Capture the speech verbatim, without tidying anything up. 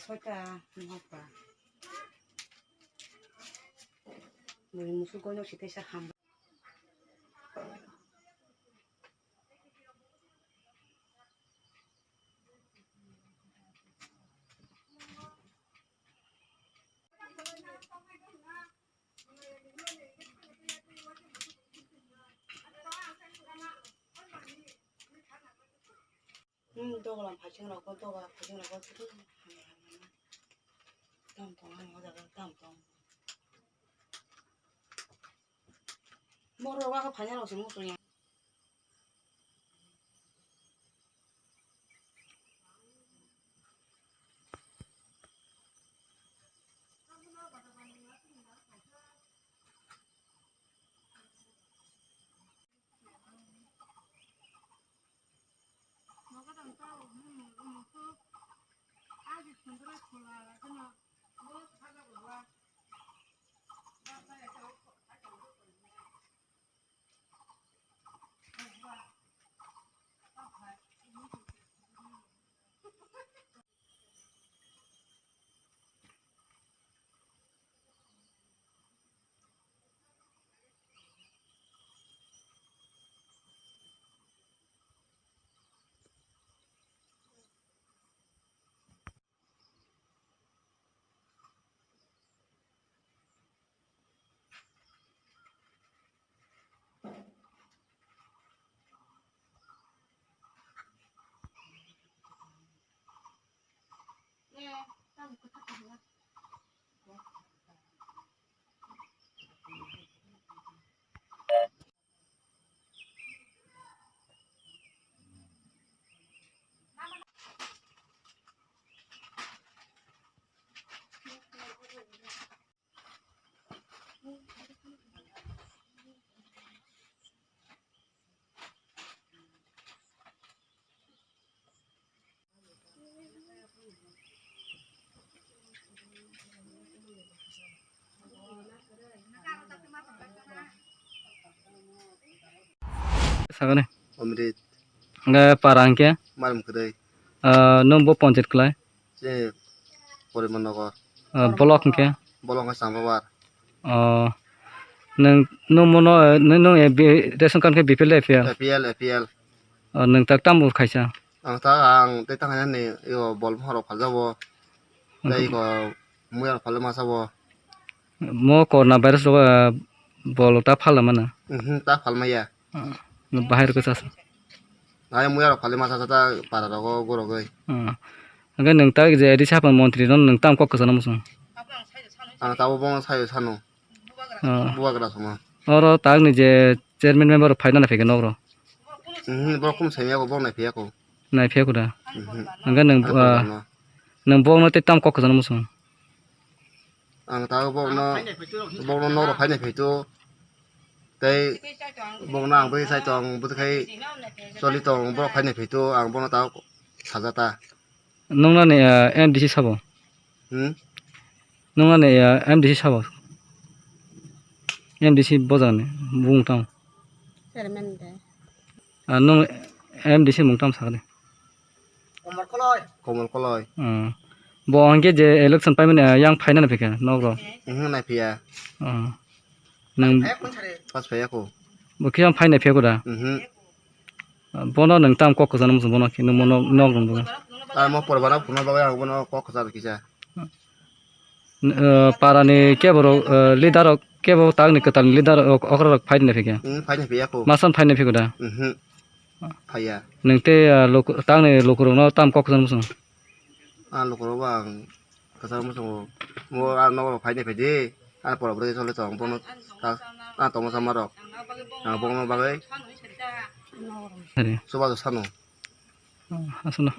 Soita, nohor pa. Bui musuk goino sitesa ham. Hmm, doga phaising rok, doga phaising rok. Tam tong, ang o jaga tam tong. Moro wa phaina rok se muchung ya. Sagani. Amrit. Hingke para hingke? Marum kwrwi. Ah, nwng bo ponchayat kwlai? Chini Poriman Nagar. Ah, block hingke? Block hingke Sambawar. Oh, nwng, nwng mono, nwng, nwng, eh, bi-, ration card khe B P L de A P L? A P L, A P L. Oh, nwng tak tamo khaisa? Ang ta, ang tei tang ni yo bol pharo phaljago. Tei ko muya phalma sabo. Mo corona virus ro, eh, bol ta phalma na? Mhm, ta phalma ya. Ah, bahai rok sa. Ai muya rok phalma sa ta para rogo gorogoi. Ah. Hingke nwng ta je di sapan montri no nwng tam kok kwchana muchung. Ang ta bo bong sayo sano. Ah. Bubagra sama. Oro tagni je chairman member rok phaina naiphaikha nokro? Mhm, borok kum saimya ko, borok naiphaiya ko. Naiphaiya ko da? Mhm. Hingke nwng, ah, nwng borokno tei tam kok kwchana muchung? Ang ta borokno, borokno nokro phaina phaito. Tei borokno ang bai sai tong, bwtwi khai choli tong, borok phaina phaito, ang borokno ta sajata. Nung nani, ah, M D C sabo? Hmm? Nung nani, ah, M D C sabo? M D C bojani bung tang. Chairman de. Ah, nung M D C mung tam sakani. Komol Koloi. Komol Koloi. Hmm. Bo hingke je election paimani, ah, yang phaina naiphaikha nokro? Mhm, naiphiya. Hmm. Nang pas phaiya ko. Bo khe yang phaina phaiya ko da? Mhm. Bono nwng tam kok kwchana muchung bono khe nwng bono nok rwng bo. Ah, mo porba na phunukna bagwi ang bono kok kwchar kisa. N-, eh, parani kebo rok, eh, leader rok kebo tagni kwtalni leader rok okra rok phaina phikha. Hmm, phaina phaiya ko. Masan phaina phiko da? Mhm. Phaiya. Nwng tei, ah, luk-, tagni lukurokno tam kok kwchana muchung? Ah, lukurok bo ang kwchana muchungo. Mo ah nokro phaina phaidi. Ah, pora pore chole tong bono ta, ah, tongma sama rok. Ang bongno bagwi. Hari. Chubajo sano. Oh, aswkno.